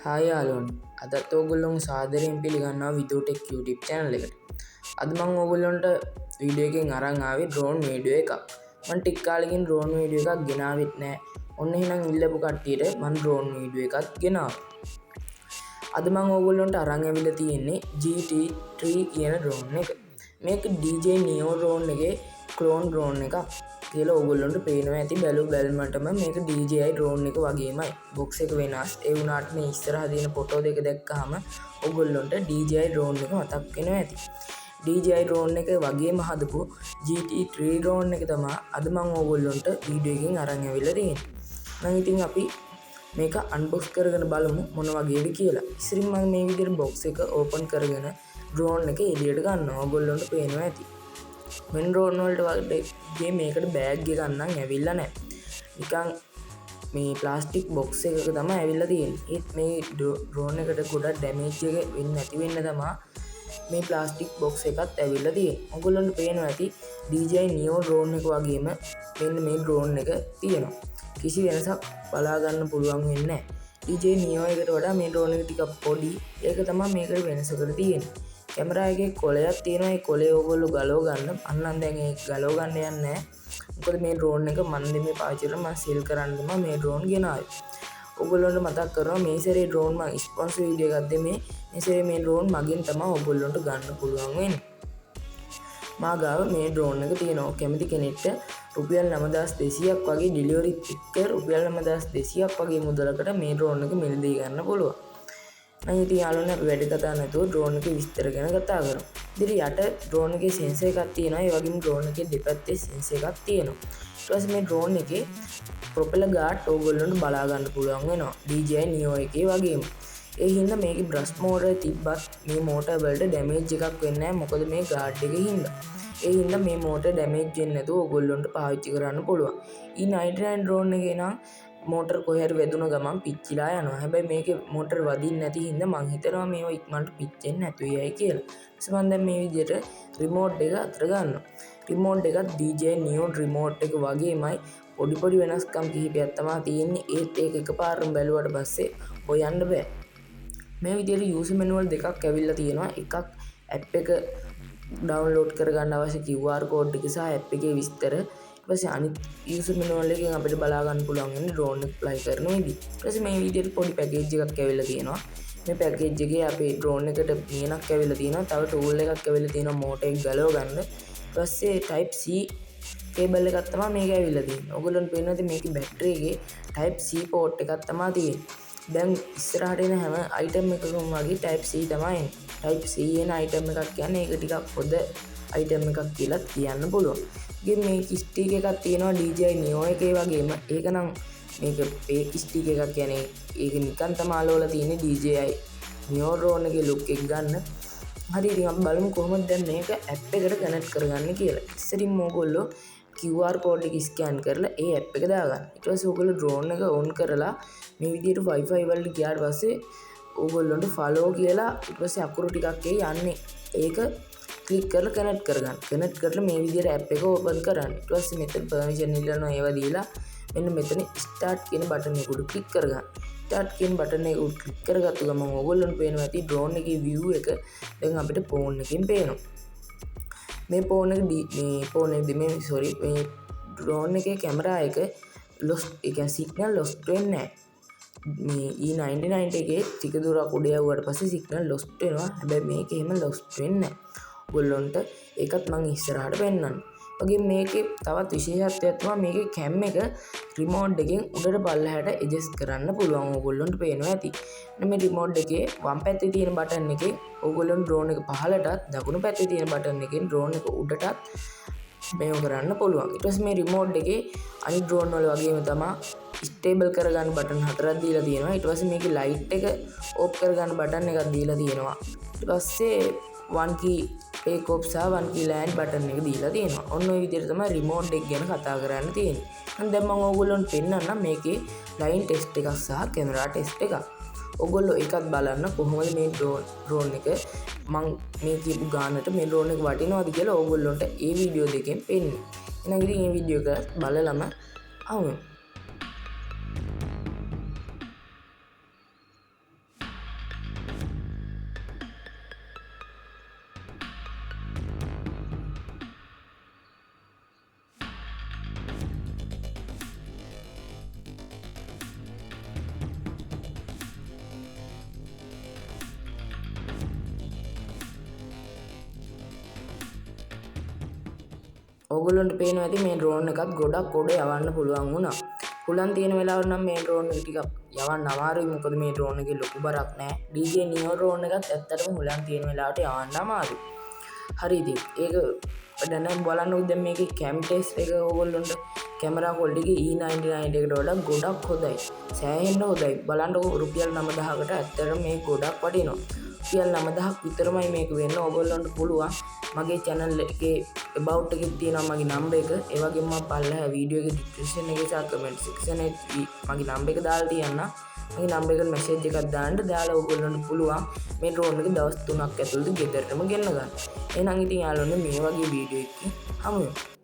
Hi යාළුවනේ, අදත් ඕගොල්ලොන්ව සාදරයෙන් පිළිගන්නවා විදූ ටෙක් YouTube channel එකට. අද මම ඕගොල්ලොන්ට වීඩියෝ එකෙන් අරන් ආවේ ඩ්‍රෝන් වීඩියෝ එකක්. මං ටික කාලෙකින් ඩ්‍රෝන් වීඩියෝ එකක් ගෙනාවෙත් නෑ. ඔන්න එහෙනම් ඉල්ලපු කට්ටියට මං ඩ්‍රෝන් වීඩියෝ එකක් ගෙනාවා. අද මං ඕගොල්ලොන්ට අරන් ඇවිල්ලා තියෙන්නේ GT3 කියන ඩ්‍රෝන් එක. මේක DJI Neo drone එකේ ක්ලෝන් ඩ්‍රෝන් එකක් කියලා ඕගොල්ලොන්ට පේනවා ඇති. බැලු බැල්මටම මේක DJI drone එක වගේමයි. බොක්ස් එක වෙනස්. ඒ වුණාට මේ ඉස්සරහා තියෙන ෆොටෝ දෙක දැක්කහම ඕගොල්ලොන්ට DJI drone එක මතක් වෙනවා ඇති. DJI drone එක වගේම හදපු GT3 drone එක තමා අද මං ඕගොල්ලොන්ට වීඩියෝ එකෙන් අරන් ඇවිල්ලා තියෙන්නේ. නම් ඉතින් අපි මේක අන්බොක්ස් කරගෙන බලමු මොන වගේද කියලා. ඉස්සරින් මං මේ විදිහට බොක්ස් එක ඕපන් කරගෙන ඩ්‍රෝන් එක එළියට ගන්නවා. ඕගොල්ලොන්ට පේනවා ඇති. වෙන ඩ්‍රෝන් වලට වගේ මේකට බෑග් එකක් නම් ඇවිල්ලා නැහැ. නිකන් මේ ප්ලාස්ටික් බොක්ස් එකක තමයි ඇවිල්ලා තියෙන්නේ. ඒත් මේ ඩ්‍රෝන් එකට ගොඩක් ඩැමේජ් එක වෙන්නේ නැති වෙන්න තමා මේ ප්ලාස්ටික් බොක්ස් එකත් ඇවිල්ලා තියෙන්නේ. ඔයගොල්ලන්ට පේනවා ඇති DJI Neo drone එක වගේම මෙන්න මේ ඩ්‍රෝන් එක තියෙනවා. කිසි වෙනසක් බලා ගන්න පුළුවන් වෙන්නේ නැහැ. DJI Neo එකට වඩා මේ ඩ්‍රෝන් එක ටිකක් පොඩි. ඒක තමයි මේකට වෙනසකට තියෙන්නේ. කැමරා එකේ කොලයක් තියෙනවා. ඒ කොලේ ඕගොල්ලෝ ගලව ගන්න. අන්න නම් දැන් ඒක ගලව ගන්න යන්නේ නැහැ. මොකද මේ ඩ්‍රෝන් එක මම දෙමේ පාවිච්චි කරලා මම සෙල් කරන්න තමයි මේ ඩ්‍රෝන් ගෙනාවේ. ඔයගොල්ලන්ට මතක් කරනවා මේ සැරේ ඩ්‍රෝන් මම ස්පොන්සර් වීඩියෝ එකක් දෙමේ. මේ සැරේ මේ ඩ්‍රෝන් මගෙන් තමයි ඔයගොල්ලන්ට ගන්න පුළුවන් වෙන්නේ. මා ගාව මේ ඩ්‍රෝන් එක තියෙනවා. කැමති කෙනෙක්ට රුපියල් 9200ක් වගේ ඩෙලිවරිත් එක්ක රුපියල් 9200ක් වගේ මුදලකට මේ ඩ්‍රෝන් එක මිලදී ගන්න පුළුවන්. නම් ඉතින් යාළුවනේ අපි වැඩි කතා නැතුව ඩ්‍රෝන් එකේ විස්තර ගැන කතා කරමු. ඉතින් යට ඩ්‍රෝන් එකේ සෙන්සර් එකක් තියෙනවා. ඒ වගේම ඩ්‍රෝන් එකේ දෙපැත්තේ සෙන්සර් එකක් තියෙනවා. ඊට පස්සේ මේ ඩ්‍රෝන් එකේ ප්‍රොපෙලර් ගාඩ් ඕගොල්ලන්ට බලා ගන්න පුළුවන් වෙනවා. DJI Neo එකේ වගේම. ඒ හින්දා මේකේ බ්‍රෂ් මෝටර් තිබ්බත් මේ මෝටර් වලට ඩැමේජ් එකක් වෙන්නේ නැහැ. මොකද මේ ගාඩ් එකේ හින්දා. ඒ හින්දා මේ මෝටර් ඩැමේජ් වෙන්නේ නැතුව ඕගොල්ලන්ට පාවිච්චි කරන්න පුළුවන්. E99 drone එකේ නම් මෝටර් කොහේ හරි වැදුන ගමන් පිච්චිලා යනවා. හැබැයි මේකේ මෝටර් වදින්නේ නැති හින්දා මං හිතනවා මේවා ඉක්මනට පිච්චෙන්නේ නැතු වෙයි කියලා. ඊට පස්සේ මං දැන් මේ විදිහට රිමෝට් එක අතර ගන්නවා. රිමෝට් එකත් DJI Neo remote එක වගේමයි. පොඩි පොඩි වෙනස්කම් කිහිපයක් තමා තියෙන්නේ. ඒත් ඒක එකපාරටම බැලුවට පස්සේ හොයන්න බෑ. මේ විදිහට යූසර් මැනුවල් දෙකක් ඇවිල්ලා තියෙනවා. එකක් ඇප් එක ඩවුන්ලෝඩ් කරගන්න අවශ්‍ය QR code එක සහ ඇප් එකේ විස්තර. ඊට පස්සේ අනිත් යූසර් මැනුවල් එකෙන් අපිට බලා ගන්න පුළුවන් වෙන්නේ ඩ්‍රෝන් එක ෆ්ලයි කරන විදිහ. ඊට පස්සේ මේ විදිහට පොඩි පැකේජ් එකක් ඇවිල්ලා තියෙනවා. මේ පැකේජ් එකේ අපේ ඩ්‍රෝන් එකට නියනක් ඇවිල්ලා තියෙනවා. තව ටූල් එකක් ඇවිල්ලා තියෙනවා මෝටර් එක ගලව ගන්න. ඊට පස්සේ Type C cable එකක් තමයි මේක ඇවිල්ලා තියෙන්නේ. ඔයගොල්ලන්ට පේනවා ඇති මේකේ බැටරි එකේ Type C port එකක් තමයි තියෙන්නේ. දැන් ඉස්සරහට එන හැම අයිටම් එකකම වගේ Type C තමයි එන්නේ. Type C එන අයිටම් එකක් කියන්නේ ඒක ටිකක් හොඳ අයිටම් එකක් කියලාත් කියන්න පුළුවන්. ඉතින් මේ ස්ටික් එකක් තියෙනවා DJI Neo එකේ වගේම. ඒක නම් මේක ෆේක් ස්ටික් එකක් කියන්නේ ඒක නිකන් තමයි අලවලා තියෙන්නේ DJI Neo drone එකේ ලුක් එක ගන්න. හරි ඉතින් අපි බලමු කොහොමද දැන් මේක ඇප් එකට කනෙක්ට් කරගන්නේ කියලා. ඉස්සරින්ම ඕගොල්ලෝ QR code එක ස්කෑන් කරලා ඒ ඇප් එක දාගන්න. ඊට පස්සේ ඕගොල්ලෝ ඩ්‍රෝන් එක ඔන් කරලා මේ විදිහට Wi-Fi වලට ගියාට පස්සේ ඕගොල්ලොන්ට ෆලෝ කියලා ඊට පස්සේ අකුරු ටිකක් එයි යන්නේ. ඒක ක්ලික් කරලා කනෙක්ට් කරගන්න. කනෙක්ට් කරලා මේ විදිහට ඇප් එක ඕපන් කරන්න. ඊට පස්සේ මෙතන පර්මිෂන් ඉල්ලනවා ඒවා දීලා මෙන්න මෙතන ස්ටාර්ට් කියන බටන් එක උඩ ක්ලික් කරගන්න. ස්ටාර්ට් කියන බටන් එක උඩ ක්ලික් කරගත්තු ගමන් ඕගොල්ලොන්ට පේනවා ඇති ඩ්‍රෝන් එකේ view එක දැන් අපිට ෆෝන් එකෙන් පේනවා. මේ ෆෝන් එක මේ ෆෝන් එක මේ සෝරි මේ ඩ්‍රෝන් එකේ කැමරා එක ලොස් ඒ කියන්නේ සිග්නල් ලොස් වෙන්නේ නැහැ. මේ E99 එකේ ටික දුරක් උඩ යවුවට පස්සේ සිග්නල් ලොස් වෙනවා. හැබැයි මේක එහෙම ලොස් වෙන්නේ නැහැ. ඔයගොල්ලොන්ට ඒකත් මං ඉස්සරහට පෙන්නන්නම්. වගේම මේකේ තවත් විශේෂත්වයක් තමයි මේකේ කැම් එක රිමෝට් එකෙන් උඩට පල්ලෙහාට ඇඩ්ජස්ට් කරන්න පුළුවන්. ඔයගොල්ලොන්ට පේනවා ඇති. මෙන්න මේ රිමෝට් එකේ වම් පැත්තේ තියෙන බටන් එකෙන් ඔයගොල්ලොන් ඩ්‍රෝන් එක පහළටත් දකුණු පැත්තේ තියෙන බටන් එකෙන් ඩ්‍රෝන් එක උඩටත් මේව කරන්න පුළුවන්. ඊට පස්සේ මේ රිමෝට් එකේ අනිත් ඩ්‍රෝන් වල වගේම තමා ස්ටේබල් කරගන්න බටන් හතරක් දීලා තියෙනවා. ඊට පස්සේ මේකේ ලයිට් එක ඕෆ් කරගන්න බටන් එකක් දීලා තියෙනවා. ඊට පස්සේ one key take off සහ one key land button එක දීලා තියෙනවා. ඔන්න ඔය විදිහට තමයි රිමෝට් එක ගැන කතා කරන්න තියෙන්නේ. මම දැන් ඕගොල්ලොන්ට පෙන්නන්නම් මේකේ ලයින් ටෙස්ට් එකක් සහ කැමරා ටෙස්ට් එකක්. ඔයගොල්ලෝ ඒකත් බලන්න කොහොමද මේ ඩ්‍රෝන් එක මං මේ කියපු ගානට මේ ඩ්‍රෝන් එක වටිනවද කියලා ඕගොල්ලොන්ට ඒ වීඩියෝ දෙකෙන් පෙන්නේ. එහෙනම් ඉතින් මේ වීඩියෝ එක බලලම අවුෙමු. ඕගොල්ලන්ට පේනවා ඇති මේ ඩ්‍රෝන් එකත් ගොඩක් උඩ යවන්න පුළුවන් වුණා. හුලන් තියෙන වෙලාවට නම් මේ ඩ්‍රෝන් එක ටිකක් යවන්න අමාරුයි. මොකද මේ ඩ්‍රෝන් එකේ ලොකු බරක් නෑ. DJ Neo drone එකත් ඇත්තටම හුලන් තියෙන වෙලාවට යවන්න අමාරුයි. හරි, ඉතින් ඒක දැන් බලන්නකෝ. දැන් මේකේ කැම් ටෙස්ට් එක ඕගොල්ලන්ට කැමරා ක්වොලිටි එක E99 එකට වඩා ගොඩක් හොඳයි. සෑහෙන්න හොඳයි. බලන්නකෝ, රුපියල් 9000කට ඇත්තටම මේ ගොඩක් වටිනවා. රුපියල් 9000ක් විතරමයි මේක වෙන්න. ඕගොල්ලන්ට පුළුවන් මගේ channel එකේ about එකේ තියෙනවා මගේ නම්බර් එක. ඒ වගේම මම පල්ලෙහා වීඩියෝ එකේ ඩිස්ක්‍රිප්ෂන් එකේ සහ කමෙන්ට් සෙක්ෂන් එකේ මගේ නම්බර් එක දාලා තියන්න. මගේ නම්බර් එකට මැසේජ් එකක් දාන්න. දාලා ඕගොල්ලන්ට පුළුවන් මේ ඩ්‍රෝන් එක දවස් 3ක් ඇතුළත ගෙදරටම ගෙන්න ගන්න. එහෙනම් ඉතින් යාළුවනේ, මේ වගේ වීඩියෝ එකකින් හමු වෙමු.